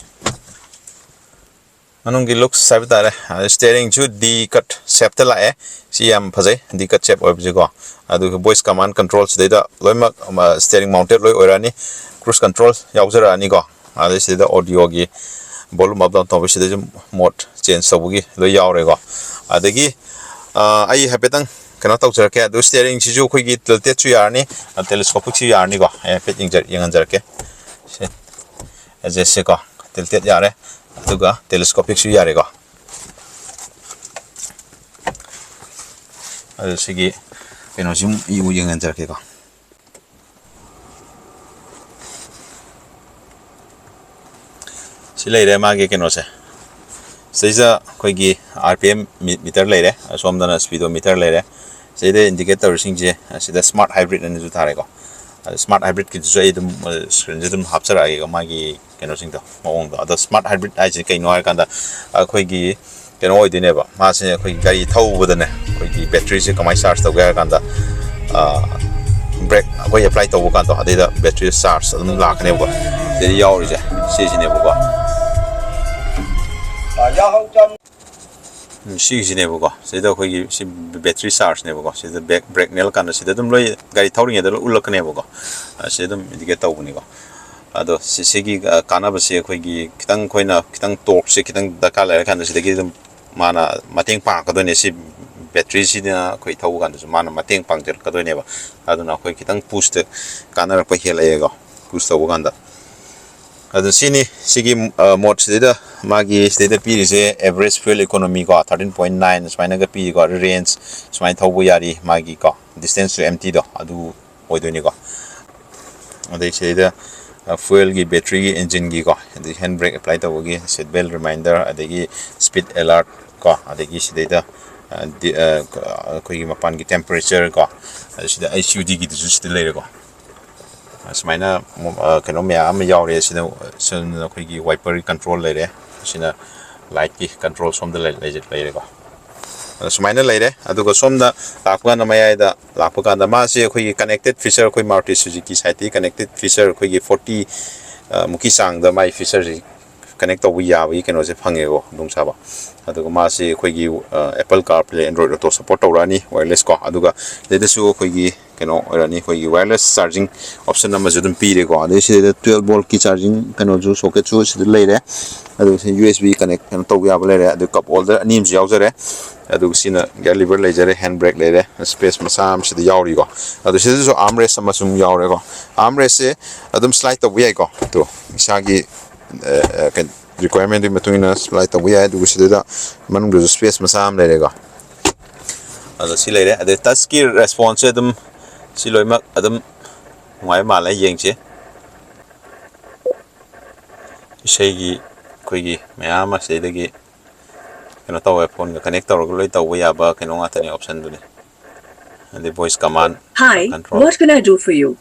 ꯃꯅꯨꯡꯒꯤ looks ꯍꯥꯏꯕ ꯇꯥꯔꯦ꯫ ꯑꯗꯩ steeringꯁꯨ D cut shapeꯇ ꯂꯥꯛꯑꯦ꯫ ꯁꯤ ꯌꯥꯝ ꯐꯖꯩ, D cut shape ꯑꯣꯏꯕꯁꯦꯀꯣ꯫ ꯑꯗꯨꯒ voice command control ꯁꯤꯗꯩꯗ ꯂꯣꯏꯅꯃꯛ, ꯑꯃ, steering mounted ꯂꯣꯏ ꯑꯣꯏꯔꯛꯑꯅꯤ꯫ Cruise control ꯌꯥꯎꯖꯔꯛꯑꯅꯤꯀꯣ꯫ ꯑꯗꯩ ꯁꯤꯗꯩꯗ audioꯒꯤ volume up down ꯇꯧꯕ, ꯁꯤꯗꯩꯁꯨ mode change ꯇꯧꯕꯒꯤ ꯂꯣꯏ ꯌꯥꯎꯔꯦꯀꯣ꯫ ꯑꯗꯒꯤ, ꯑ, ꯑꯩ ꯍꯥꯏꯐꯦꯠꯇꯪ ꯀꯩꯅꯣ ꯇꯧꯖꯔꯛꯀꯦ꯫ ꯑꯗꯨ steeringꯁꯤꯁꯨ ꯑꯩꯈꯣꯏꯒꯤ tiltedꯁꯨ ꯌꯥꯔꯅꯤ, telescopicꯁꯨ ꯌꯥꯔꯅꯤꯀꯣ꯫ ꯑꯩ ꯍꯥꯏꯐꯦꯠ ꯌꯦꯡꯖ-, ꯌꯦꯡꯍꯟꯖꯔꯛꯀꯦ꯫ ꯁꯦ, adjustꯁꯦꯀꯣ, tilted ꯌꯥꯔꯦ, ꯑꯗꯨꯒ telescopicꯁꯨ ꯌꯥꯔꯦꯀꯣ꯫ ꯑꯗꯨ ꯁꯤꯒꯤ ꯀꯩꯅꯣꯁꯤ ꯑꯃꯨꯛ ꯌꯦꯡꯍꯟꯖꯔꯛꯀꯦꯀꯣ꯫ ꯁꯤ ꯂꯩꯔꯦ ꯃꯥꯒꯤ ꯀꯩꯅꯣꯁꯦ꯫ ꯁꯤꯗꯩꯁꯤꯗ ꯑꯩꯈꯣꯏꯒꯤ R P M meter ꯂꯩꯔꯦ, ꯑꯁꯣꯝꯗꯅ speedometer ꯂꯩꯔꯦ꯫ ꯁꯤꯗꯩꯗ indicate ꯇꯧꯔꯤꯁꯤꯡꯁꯦ ꯑꯁꯤꯗ smart hybrid ꯑꯅꯁꯨ ꯊꯥꯔꯦꯀꯣ꯫ ꯑꯗ smart hybridꯀꯤꯗꯨꯁꯨ ꯑꯩ ꯑꯗꯨꯝ, ꯑ, screenꯁꯦ ꯑꯗꯨꯝ ꯍꯥꯞꯆꯔꯛꯑꯒꯦꯀꯣ, ꯃꯥꯒꯤ ꯀꯩꯅꯣꯁꯤꯡꯗꯣ, ꯃꯑꯣꯡꯗꯣ꯫ ꯑꯗꯣ smart hybrid ꯍꯥꯏꯁꯦ ꯀꯩꯅꯣ ꯍꯥꯏꯔꯀꯥꯟꯗ, ꯑꯩꯈꯣꯏꯒꯤ ꯀꯩꯅꯣ ꯑꯣꯏꯗꯣꯏꯅꯦꯕ, ꯃꯥꯁꯦ ꯑꯩꯈꯣꯏꯒꯤ ꯒꯥꯔꯤ ꯊꯧꯕꯗꯅꯦ, ꯑꯩꯈꯣꯏꯒꯤ batteryꯁꯦ ꯀꯃꯥꯏꯅ charge ꯇꯧꯒꯦ ꯍꯥꯏꯔ ꯀꯥꯟꯗ, ꯑ, brake ꯑꯩꯈꯣꯏ apply ꯇꯧꯕ ꯀꯥꯟꯗꯣ, ꯑꯗꯩꯗ battery charge ꯑꯗꯨꯝ ꯂꯥꯛꯀꯅꯦꯕꯀꯣ꯫ ꯁꯤꯗ ꯌꯥꯎꯔꯤꯁꯦ ꯁꯤꯁꯤꯅꯦꯕꯀꯣ꯫ ꯎꯝ, ꯁꯤꯒꯤꯁꯤꯅꯦꯕꯀꯣ꯫ ꯁꯤꯗ ꯑꯩꯈꯣꯏꯒꯤ ꯁꯤ battery chargeꯅꯦꯕꯀꯣ꯫ ꯁꯤꯗ brake, brake ꯅꯦꯜꯂꯀꯥꯟꯗ ꯁꯤꯗ ꯑꯗꯨꯝ ꯂꯣꯏ ꯒꯥꯔꯤ ꯊꯧꯔꯤꯉꯩꯗ ꯂꯣꯏ ꯎꯠꯂꯛꯀꯅꯦꯕꯀꯣ꯫ ꯑ, ꯁꯤꯗ ꯑꯗꯨꯝ indicate ꯇꯧꯕꯅꯤꯀꯣ꯫ ꯑꯗꯣ ꯁꯤ-, ꯁꯤꯒꯤ, ꯑ, ꯀꯥꯟꯅꯕꯁꯦ ꯑꯩꯈꯣꯏꯒꯤ ꯈꯤꯇꯪ, ꯑꯩꯈꯣꯏꯅ ꯈꯤꯇꯪ torqueꯁꯦ ꯈꯤꯇꯪ ꯗꯔꯀꯥꯔ ꯂꯩꯔꯀꯥꯟꯗ ꯁꯤꯗꯒꯤ ꯑꯗꯨꯝ ꯃꯥꯅ ꯃꯇꯦꯡ ꯄꯥꯡꯉꯛꯀꯗꯣꯏꯅꯦ꯫ ꯁꯤ batteryꯁꯤꯅ ꯑꯩꯈꯣꯏ ꯊꯧꯕ ꯀꯥꯟꯗꯁꯨ ꯃꯥꯅ ꯃꯇꯦꯡ ꯄꯥꯡꯖꯔꯛꯀꯗꯣꯏꯅꯦꯕ꯫ ꯑꯗꯨꯅ ꯑꯩꯈꯣꯏ ꯈꯤꯇꯪ pushꯇ ꯀꯥꯟꯅꯔꯛꯄ ꯍꯦꯜꯂꯛꯑꯦꯀꯣ, push ꯇꯧꯕ ꯀꯥꯟꯗ꯫ ꯑꯗꯨ ꯁꯤꯅꯤ, ꯁꯤꯒꯤ, ꯑ, modeꯁꯤꯗꯩꯗ ꯃꯥꯒꯤ ꯁꯤꯗꯩꯗ ꯄꯤꯔꯤꯁꯦ average fuel economy ꯀꯣ, thirteen point nine ꯁꯨꯃꯥꯏꯅꯒ ꯄꯤꯔꯤꯀꯣ, range ꯁꯨꯃꯥꯏꯅ ꯊꯧꯕ ꯌꯥꯔꯤ ꯃꯥꯒꯤꯀꯣ, distance to emptyꯗꯣ ꯑꯗꯨ ꯑꯣꯏꯗꯣꯏꯅꯤꯀꯣ꯫ ꯑꯗꯩ ꯁꯤꯗꯩꯗ, ꯑ, fuelꯒꯤ, batteryꯒꯤ, engineꯒꯤꯀꯣ, ꯑꯗꯩ hand brake apply ꯇꯧꯕꯒꯤ, seat belt reminder, ꯑꯗꯒꯤ speed alert ꯀꯣ, ꯑꯗꯒꯤ ꯁꯤꯗꯩꯗ, ꯑ, ꯗꯤ-, ꯑ, ꯑꯩꯈꯣꯏꯒꯤ ꯃꯄꯥꯟꯒꯤ temperature ꯀꯣ, ꯑꯗ ꯁꯤꯗ HUDꯒꯤꯗꯨꯁꯨ ꯁꯤꯗ ꯂꯩꯔꯦꯀꯣ꯫ ꯑꯁꯨꯃꯥꯏꯅ, ꯑ, ꯀꯩꯅꯣ ꯃꯌꯥꯝ ꯑꯃ ꯌꯥꯎꯔꯦ꯫ ꯁꯤꯗ, ꯁꯤꯗ ꯑꯩꯈꯣꯏꯒꯤ wiperꯒꯤ control ꯂꯩꯔꯦ꯫ ꯁꯤꯅ ꯂꯥꯏꯠꯀꯤ ꯀꯟꯇ꯭ꯔꯣꯜ ꯁꯣꯝꯗ ꯂꯩ- ꯂꯩꯖ- ꯂꯩꯔꯦꯀꯣ꯫ ꯑꯗꯣ ꯁꯨꯃꯥꯏꯅ ꯂꯩꯔꯦ꯫ ꯑꯗꯨꯒ ꯁꯣꯝꯗ ꯂꯥꯛꯄ ꯀꯥꯟꯗ, ꯃꯌꯥꯏꯗ ꯂꯥꯛꯄ ꯀꯥꯟꯗ, ꯃꯥꯁꯦ ꯑꯩꯈꯣꯏꯒꯤ ꯀꯅꯦꯛꯇꯦꯠ ꯐꯤꯆꯔ, ꯑꯩꯈꯣꯏ ꯃꯥꯔꯨꯇꯤ ꯁꯨꯖꯨꯀꯤ ꯁꯥꯏꯠꯇꯒꯤ ꯀꯅꯦꯛꯇꯦꯠ ꯐꯤꯆꯔ ꯑꯩꯈꯣꯏꯒꯤ ꯐꯣꯔꯇꯤ ꯃꯨꯛꯀꯤ ꯆꯥꯡꯗ ꯃꯥꯏ ꯐꯤꯆꯔꯁꯤ ꯀꯅꯦꯛ ꯇꯧꯕ ꯌꯥꯕꯒꯤ ꯀꯩꯅꯣꯁꯦ ꯐꯪꯉꯦꯀꯣ, ꯈꯨꯗꯣꯡꯆꯥꯕ꯫ ꯑꯗꯨꯒ ꯃꯥꯁꯤ ꯑꯩꯈꯣꯏꯒꯤ Apple CarPlay, Android Auto support ꯇꯧꯔꯛꯑꯅꯤ, wireless ꯀꯣ꯫ ꯑꯗꯨꯒ ꯁꯤꯗꯁꯨ ꯑꯩꯈꯣꯏꯒꯤ ꯀꯩꯅꯣ ꯑꯣꯏꯔꯅꯤ, ꯑꯩꯈꯣꯏꯒꯤ wireless charging option ꯑꯃꯁꯨ ꯑꯗꯨꯝ ꯄꯤꯔꯦꯀꯣ꯫ ꯑꯗꯩ ꯁꯤꯗ twelve voltꯀꯤ charging ꯀꯩꯅꯣꯁꯨ, socketꯁꯨ ꯁꯤꯗ ꯂꯩꯔꯦ꯫ ꯑꯗꯨꯒ ꯁꯤ USB connect ꯀꯩꯅꯣ ꯇꯧꯕ ꯌꯥꯕ ꯂꯩꯔꯦ꯫ ꯑꯗꯨ cup holder ꯑꯅꯤ ꯑꯃꯁꯨ ꯌꯥꯎꯖꯔꯦ꯫ ꯑꯗꯨꯒ ꯁꯤꯅ gear lever ꯂꯩꯖꯔꯦ, hand brake ꯂꯩꯔꯦ, space ꯃꯆꯥ ꯑꯃ ꯁꯤꯗ ꯌꯥꯎꯔꯤꯀꯣ꯫ ꯑꯗꯨ ꯁꯤꯗꯁꯨ armrest ꯑꯃꯁꯨ ꯑꯗꯨꯝ ꯌꯥꯎꯔꯦꯀꯣ꯫ Armrestꯁꯦ ꯑꯗꯨꯝ slide ꯇꯧꯕ ꯌꯥꯏꯀꯣ꯫ ꯑꯗꯣ ꯏꯁꯥꯒꯤ requirementꯗꯨꯒꯤ ꯃꯇꯨꯡ ꯏꯟꯅ slide ꯇꯧꯕ ꯌꯥꯏ꯫ ꯑꯗꯨꯒ ꯁꯤꯗꯩꯗ ꯃꯅꯨꯡꯗꯁꯨ space ꯃꯆꯥ ꯑꯃ ꯂꯩꯔꯦꯀꯣ꯫ ꯑꯗꯣ ꯁꯤ ꯂꯩꯔꯦ꯫ ꯑꯗꯩ touchꯀꯤ responseꯁꯦ ꯑꯗꯨꯝ ꯁꯤ ꯂꯣꯏꯅꯃꯛ ꯑꯗꯨꯝ ꯅꯨꯡꯉꯥꯏꯕ ꯃꯥꯜꯂꯦ, ꯌꯦꯡꯁꯤ꯫ ꯏꯁꯩꯒꯤ ꯑꯩꯈꯣꯏꯒꯤ ꯃꯌꯥꯝ ꯑꯃ ꯁꯤꯗꯒꯤ ꯀꯩꯅꯣ ꯇꯧꯋꯦ, phoneꯒ connect ꯇꯧꯔꯒ ꯂꯣꯏ ꯇꯧꯕ ꯌꯥꯕ ꯀꯩꯅꯣ ꯉꯥꯛꯇꯅꯤ, optionꯗꯨꯅꯤ꯫ ꯑꯗꯩ voice command, Hi, control. What can I do for you?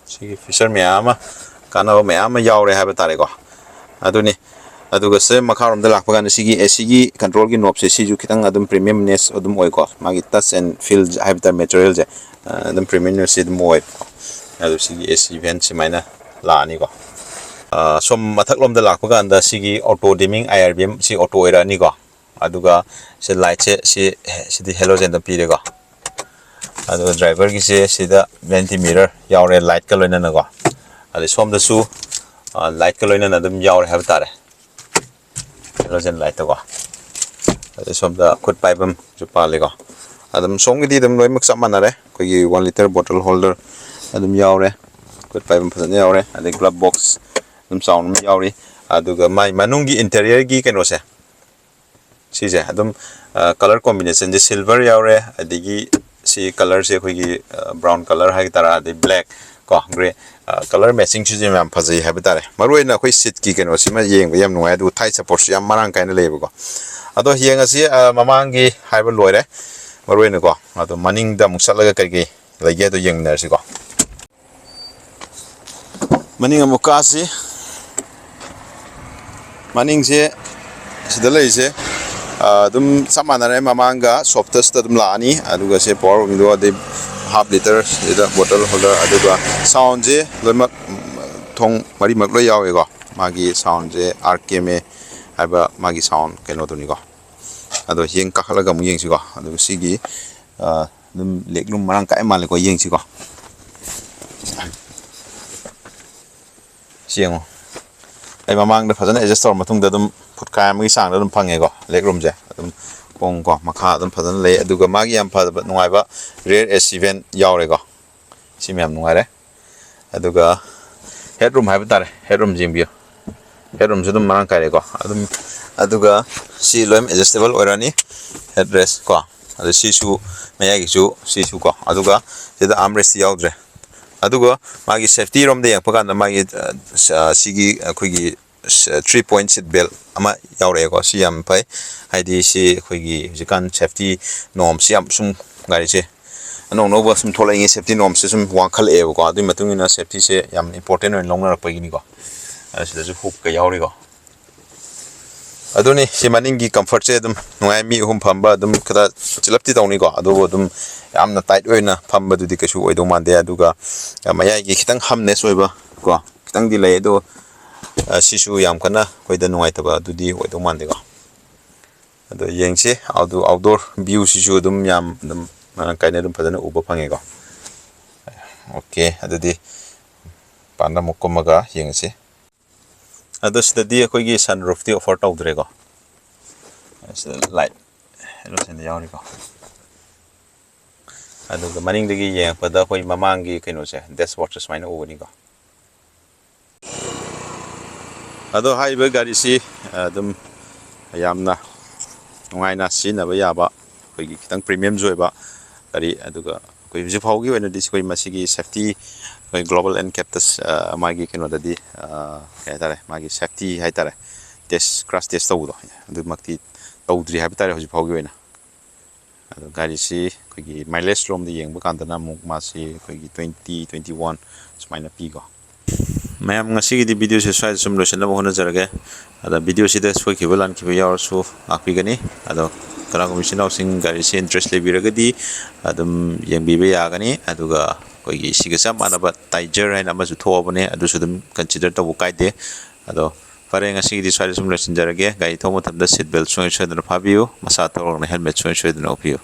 ꯁꯤꯒꯤ feature ꯃꯌꯥꯝ ꯑꯃ, ꯀꯥꯟꯅꯕ ꯃꯌꯥꯝ ꯑꯃ ꯌꯥꯎꯔꯦ ꯍꯥꯏꯕ ꯇꯥꯔꯦꯀꯣ꯫ ꯑꯗꯨꯅꯤ꯫ ꯑꯗꯨꯒ ꯁꯦ ꯃꯈꯥꯔꯣꯝꯗ ꯂꯥꯛꯄ ꯀꯥꯟꯗ ꯁꯤꯒꯤ ACꯒꯤ controlꯒꯤ knobꯁꯦ, ꯁꯤꯁꯨ ꯈꯤꯇꯪ ꯑꯗꯨꯝ premiumness ꯑꯗꯨꯝ ꯑꯣꯏꯀꯣ꯫ ꯃꯥꯒꯤ touch and feel ꯍꯥꯏꯕ ꯇꯥꯔꯦ, materialꯁꯦ, ꯑ, ꯑꯗꯨꯝ premiumness ꯑꯗꯨꯝ ꯑꯣꯏ꯫ ꯑꯗꯨ ꯁꯤꯒꯤ AC vent ꯁꯨꯃꯥꯏꯅ ꯂꯥꯛꯑꯅꯤꯀꯣ꯫ ꯑ, ꯁꯣꯝ ꯃꯊꯛꯂꯣꯝꯗ ꯂꯥꯛꯄ ꯀꯥꯟꯗ ꯁꯤꯒꯤ auto dimming IRBM ꯁꯤ auto ꯑꯣꯏꯔꯛꯑꯅꯤꯀꯣ꯫ ꯑꯗꯨꯒ ꯁꯤ lightꯁꯦ, ꯁꯤ, ꯁꯤꯗꯤ halogenꯗ ꯄꯤꯔꯦꯀꯣ꯫ ꯑꯗꯨꯒ driverꯒꯤꯁꯦ ꯁꯤꯗ vanity mirror ꯌꯥꯎꯔꯦ, lightꯀ ꯂꯣꯏꯅꯅꯀꯣ꯫ ꯑꯗꯩ ꯁꯣꯝꯗꯁꯨ, ꯑ, lightꯀ ꯂꯣꯏꯅꯅ ꯑꯗꯨꯝ ꯌꯥꯎꯔꯦ ꯍꯥꯏꯕ ꯇꯥꯔꯦ, halogen lightꯇꯀꯣ꯫ ꯑꯗꯩ ꯁꯣꯝꯗ ꯈꯨꯠ ꯄꯥꯏꯐꯝꯁꯨ ꯄꯥꯜꯂꯤꯀꯣ꯫ ꯑꯗꯨꯝ ꯁꯣꯝꯒꯤꯗꯤ ꯑꯗꯨꯝ ꯂꯣꯏꯅꯃꯛ ꯆꯞ ꯃꯥꯟꯅꯔꯦ꯫ ꯑꯩꯈꯣꯏꯒꯤ one litre bottle holder ꯑꯗꯨꯝ ꯌꯥꯎꯔꯦ, ꯈꯨꯠ ꯄꯥꯏꯐꯝ ꯐꯖꯅ ꯌꯥꯎꯔꯦ꯫ ꯑꯗꯩ glove box ꯑꯗꯨꯝ ꯆꯥꯎꯅ ꯑꯃ ꯌꯥꯎꯔꯤ꯫ ꯑꯗꯨꯒ ꯃꯥꯏ ꯃꯅꯨꯡꯒꯤ interiorꯒꯤ ꯀꯩꯅꯣꯁꯦ, ꯁꯤꯁꯦ ꯑꯗꯨꯝ, ꯑ, colour combinationꯁꯦ silver ꯌꯥꯎꯔꯦ, ꯑꯗꯒꯤ ꯁꯤ colourꯁꯦ ꯑꯩꯈꯣꯏꯒꯤ, ꯑ, brown colour ꯍꯥꯏꯇꯥꯔꯥ, ꯑꯗꯩ black ꯀꯣ, grey, ꯑ, colour matchingꯁꯤꯁꯨ ꯌꯥꯝ ꯐꯖꯩ ꯍꯥꯏꯕ ꯇꯥꯔꯦ꯫ ꯃꯔꯨꯑꯣꯏꯅ ꯑꯩꯈꯣꯏ seatꯀꯤ ꯀꯩꯅꯣꯁꯤꯃ ꯌꯦꯡꯕ ꯌꯥꯝ ꯅꯨꯡꯉꯥꯏ, ꯑꯗꯨꯒ thigh supportꯁꯨ ꯌꯥꯝ ꯃꯔꯥꯡ ꯀꯥꯏꯅ ꯂꯩꯌꯦꯕꯀꯣ꯫ ꯑꯗꯣ ꯌꯦꯡꯉꯁꯤ, ꯑ, ꯃꯃꯥꯡꯒꯤ ꯍꯥꯏꯕ ꯂꯣꯏꯔꯦ ꯃꯔꯨꯑꯣꯏꯅꯀꯣ꯫ ꯑꯗꯣ ꯃꯅꯤꯡꯗ ꯑꯃꯨꯛ ꯆꯠꯂꯒ ꯀꯩ ꯀꯩ ꯂꯩꯒꯦ ꯑꯗꯣ ꯌꯦꯡꯃꯤꯟꯅꯔꯁꯤꯀꯣ꯫ ꯃꯅꯤꯡ ꯑꯃꯨꯛ ꯀꯥꯁꯤ꯫ ꯃꯅꯤꯡꯁꯦ ꯁꯤꯗ ꯂꯩꯔꯤꯁꯦ, ꯑ, ꯑꯗꯨꯝ ꯆꯞ ꯃꯥꯟꯅꯔꯦ꯫ ꯃꯃꯥꯡꯒ soft touchꯇ ꯑꯗꯨꯝ ꯂꯥꯛꯑꯅꯤ꯫ ꯑꯗꯨꯒ ꯁꯦ power window, ꯑꯗꯩ half liter ꯁꯤꯗ bottle holder, ꯑꯗꯨꯒ soundꯁꯦ ꯂꯣꯏꯅꯃꯛ, ꯎꯝ, ꯊꯣꯡ ꯃꯔꯤꯃꯛ ꯂꯣꯏ ꯌꯥꯎꯋꯦꯀꯣ꯫ ꯃꯥꯒꯤ soundꯁꯦ R K M A ꯍꯥꯏꯕ ꯃꯥꯒꯤ sound ꯀꯩꯅꯣꯗꯨꯅꯤꯀꯣ꯫ ꯑꯗꯣ ꯌꯦꯡ ꯀꯥꯈꯠꯂꯒ ꯑꯃꯨꯛ ꯌꯦꯡꯁꯤꯀꯣ꯫ ꯑꯗꯨꯒ ꯁꯤꯒꯤ, ꯑ, ꯑꯗꯨꯝ leg room ꯃꯔꯥꯡ ꯀꯥꯏ ꯃꯥꯜꯂꯦꯀꯣ꯫ ꯌꯦꯡꯁꯤꯀꯣ꯫ ꯁꯤ ꯌꯦꯡꯉꯣ꯫ ꯑꯩ ꯃꯃꯥꯡꯗ ꯐꯖꯅ adjust ꯇꯧꯔ ꯃꯇꯨꯡꯗ ꯑꯗꯨꯝ ꯐꯨꯠ ꯈꯥꯏ ꯑꯃꯒꯤ ꯆꯥꯡꯗ ꯑꯗꯨꯝ ꯐꯪꯉꯦꯀꯣ, leg roomꯁꯦ꯫ ꯑꯗꯨꯝ ꯈꯣꯡ ꯀꯣ, ꯃꯈꯥ ꯑꯗꯨꯝ ꯐꯖꯅ ꯂꯩ꯫ ꯑꯗꯨꯒ ꯃꯥꯒꯤ ꯌꯥꯝ ꯐꯕ, ꯅꯨꯡꯉꯥꯏꯕ rear A C vent ꯌꯥꯎꯔꯦꯀꯣ꯫ ꯁꯤ ꯃꯌꯥꯝ ꯅꯨꯡꯉꯥꯏꯔꯦ꯫ ꯑꯗꯨꯒ head room ꯍꯥꯏꯕ ꯇꯥꯔꯦ, head room ꯌꯦꯡꯕꯤꯌꯨ꯫ Head roomꯁꯨ ꯑꯗꯨꯝ ꯃꯔꯥꯡ ꯀꯥꯏꯔꯦꯀꯣ꯫ ꯑꯗꯨꯝ, ꯑꯗꯨꯒ ꯁꯤ ꯂꯣꯏ adjustable ꯑꯣꯏꯔꯅꯤ, head rest ꯀꯣ꯫ ꯑꯗꯨ ꯁꯤꯁꯨ, ꯃꯌꯥꯏꯒꯤꯁꯨ ꯁꯤꯁꯨ ꯀꯣ꯫ ꯑꯗꯨꯒ ꯁꯤꯗ armrest ꯌꯥꯎꯗ꯭ꯔꯦ꯫ ꯑꯗꯨꯒ ꯃꯥꯒꯤ safety ꯔꯣꯝꯗ ꯌꯦꯡꯉꯛꯄ ꯀꯥꯟꯗ ꯃꯥꯒꯤ, ꯑ, ꯁ-, ꯑ, ꯁꯤꯒꯤ ꯑꯩꯈꯣꯏꯒꯤ ꯁ-, three point seat belt ꯑꯃ ꯌꯥꯎꯔꯛꯑꯦꯀꯣ꯫ ꯁꯤ ꯌꯥꯝ ꯐꯩ, ꯍꯥꯏꯗꯤ ꯁꯤ ꯑꯩꯈꯣꯏꯒꯤ ꯍꯧꯖꯤꯛꯀꯥꯟ safety normꯁꯤ ꯌꯥꯝ ꯁꯨꯝ, ꯒꯥꯔꯤꯁꯦ ꯑꯅꯧ ꯑꯅꯧꯕ ꯁꯨꯝ ꯊꯣꯛꯂꯛꯏꯉꯩ safety normꯁꯤ ꯁꯨꯝ ꯋꯥꯡꯈꯠꯂꯛꯑꯦꯕꯀꯣ꯫ ꯑꯗꯨꯒꯤ ꯃꯇꯨꯡ ꯏꯟꯅ safetyꯁꯦ ꯌꯥꯝ important ꯑꯣꯏꯅ ꯂꯧꯅꯔꯛꯄꯒꯤꯅꯤꯀꯣ꯫ ꯑꯗ ꯁꯤꯗꯁꯨ hoopꯀ ꯌꯥꯎꯔꯤꯀꯣ꯫ ꯑꯗꯨꯅꯤ, ꯁꯤ ꯃꯅꯤꯡꯒꯤ comfortꯁꯦ ꯑꯗꯨꯝ ꯅꯨꯡꯉꯥꯏ, ꯃꯤ ꯑꯍꯨꯝ ꯐꯝꯕ ꯑꯗꯨꯝ ꯈꯔ ꯆꯤꯜꯂꯞꯇꯤ ꯇꯧꯅꯤꯀꯣ, ꯑꯗꯨꯕꯨ ꯑꯗꯨꯝ ꯌꯥꯝꯅ tight ꯑꯣꯏꯅ ꯐꯝꯕꯗꯨꯗꯤ ꯀꯩꯁꯨ ꯑꯣꯏꯗꯧ ꯃꯥꯟꯗꯦ꯫ ꯑꯗꯨꯒ ꯃꯌꯥꯏꯒꯤ ꯈꯤꯇꯪ humpness ꯑꯣꯏꯕ ꯀꯣ, ꯈꯤꯇꯪꯗꯤ ꯂꯩ, ꯑꯗꯣ, ꯑ, ꯁꯤꯁꯨ ꯌꯥꯝ ꯀꯟꯅ ꯑꯩꯈꯣꯏꯗ ꯅꯨꯡꯉꯥꯏꯇꯕ ꯑꯗꯨꯗꯤ ꯑꯣꯏꯗꯧ ꯃꯥꯟꯗꯦꯀꯣ꯫ ꯑꯗꯣ ꯌꯦꯡꯁꯤ, ꯑꯥꯎꯠꯗꯣ-, outdoor viewꯁꯤꯁꯨ ꯑꯗꯨꯝ ꯌꯥꯝ ꯑꯗꯨꯝ ꯃꯔꯥꯡ ꯀꯥꯏꯅ ꯑꯗꯨꯝ ꯐꯖꯅ ꯎꯕ ꯐꯪꯉꯦꯀꯣ꯫ OK, ꯑꯗꯨꯗꯤ ꯃꯄꯥꯟꯗ ꯑꯃꯨꯛ ꯀꯨꯝꯃꯒ ꯌꯦꯡꯉꯁꯤ꯫ ꯑꯗꯣ ꯁꯤꯗꯗꯤ ꯑꯩꯈꯣꯏꯒꯤ sunroofꯇꯤ offer ꯇꯧꯗ꯭ꯔꯦꯀꯣ꯫ ꯁꯤꯗ light ꯍꯦꯂꯣꯖꯦꯟꯗ ꯌꯥꯎꯔꯤꯀꯣ꯫ ꯑꯗꯨꯒ ꯃꯅꯤꯡꯗꯒꯤ ꯌꯦꯡꯉꯛꯄꯗ ꯑꯩꯈꯣꯏ ꯃꯃꯥꯡꯒꯤ ꯀꯩꯅꯣꯁꯦ, dashboardꯁꯦ ꯁꯨꯃꯥꯏꯅ ꯎꯒꯅꯤꯀꯣ꯫ ꯑꯗꯣ ꯍꯥꯏꯔꯤꯕ ꯒꯥꯔꯤꯁꯤ ꯑꯗꯨꯝ ꯌꯥꯝꯅ ꯅꯨꯡꯉꯥꯏꯅ ꯁꯤꯖꯤꯟꯅꯕ ꯌꯥꯕ, ꯑꯩꯈꯣꯏꯒꯤ ꯈꯤꯇꯪ premiumꯁꯨ ꯑꯣꯏꯕ ꯒꯥꯔꯤ꯫ ꯑꯗꯨꯒ ꯑꯩꯈꯣꯏ ꯍꯧꯖꯤꯛ ꯐꯥꯎꯒꯤ ꯑꯣꯏꯅꯗꯤ ꯑꯩꯈꯣꯏ ꯃꯁꯤꯒꯤ safety, ꯑꯩꯈꯣꯏ Global N CAPTAS, ꯑ, ꯃꯥꯒꯤ ꯀꯩꯅꯣꯗꯗꯤ, ꯑ, ꯀꯩ ꯍꯥꯏꯇꯥꯔꯦ, ꯃꯥꯒꯤ safety ꯍꯥꯏꯇꯥꯔꯦ, test, crash test ꯇꯧꯕꯗꯣ, ꯑꯗꯨꯃꯛꯇꯤ ꯇꯧꯗ꯭ꯔꯤ ꯍꯥꯏꯕ ꯇꯥꯔꯦ ꯍꯧꯖꯤꯛ ꯐꯥꯎꯒꯤ ꯑꯣꯏꯅ꯫ ꯑꯗꯣ ꯒꯥꯔꯤꯁꯤ ꯑꯩꯈꯣꯏꯒꯤ mileage ꯂꯣꯝꯗ ꯌꯦꯡꯕ ꯀꯥꯟꯗꯅ ꯑꯃꯨꯛ ꯃꯥꯁꯤ ꯑꯩꯈꯣꯏꯒꯤ twenty, twenty one ꯁꯨꯃꯥꯏꯅ ꯄꯤꯀꯣ꯫ ꯃꯌꯥꯝ, ꯉꯁꯤꯒꯤꯗꯤ videoꯁꯦ ꯁ꯭ꯋꯥꯏꯗ ꯁꯨꯝ ꯂꯣꯏꯁꯤꯟꯅꯕ ꯍꯣꯠꯅꯖꯔꯒꯦ꯫ ꯑꯗꯣ videoꯁꯤꯗ ꯁꯣꯏꯈꯤꯕ ꯂꯥꯟꯈꯤꯕ ꯌꯥꯎꯔꯁꯨ ꯉꯥꯛꯄꯤꯒꯅꯤ꯫ ꯑꯗꯣ ꯀꯅꯥꯒꯨꯝꯕ ꯏꯆꯤꯟ ꯏꯅꯥꯎꯁꯤꯡ ꯒꯥꯔꯤꯁꯦ interest ꯂꯩꯕꯤꯔꯒꯗꯤ ꯑꯗꯨꯝ ꯌꯦꯡꯕꯤꯕ ꯌꯥꯒꯅꯤ꯫ ꯑꯗꯨꯒ ꯑꯩꯈꯣꯏꯒꯤ ꯁꯤꯒ ꯆꯞ ꯃꯥꯟꯅꯕ Tiger ꯍꯥꯏꯅ ꯑꯃꯁꯨ ꯊꯣꯛꯑꯕꯅꯦ, ꯑꯗꯨꯁꯨ ꯑꯗꯨꯝ consider ꯇꯧꯕ ꯀꯥꯏꯗꯦ꯫ ꯑꯗꯣ ꯐꯔꯦ, ꯉꯁꯤꯒꯤꯗꯤ ꯁ꯭ꯋꯥꯏꯗ ꯁꯨꯝ ꯂꯣꯏꯁꯤꯟꯖꯔꯒꯦ꯫ ꯒꯥꯔꯤ ꯊꯧꯕ ꯃꯇꯝꯗ seat belt ꯁꯨꯡꯁꯣꯏ ꯁꯣꯏꯗꯅ ꯐꯥꯕꯤꯌꯨ꯫ ꯃꯁꯥ ꯊꯧꯔꯒꯅ helmet ꯁꯨꯡꯁꯣꯏ ꯁꯣꯏꯗꯅ ꯎꯞꯄꯤꯌꯨ꯫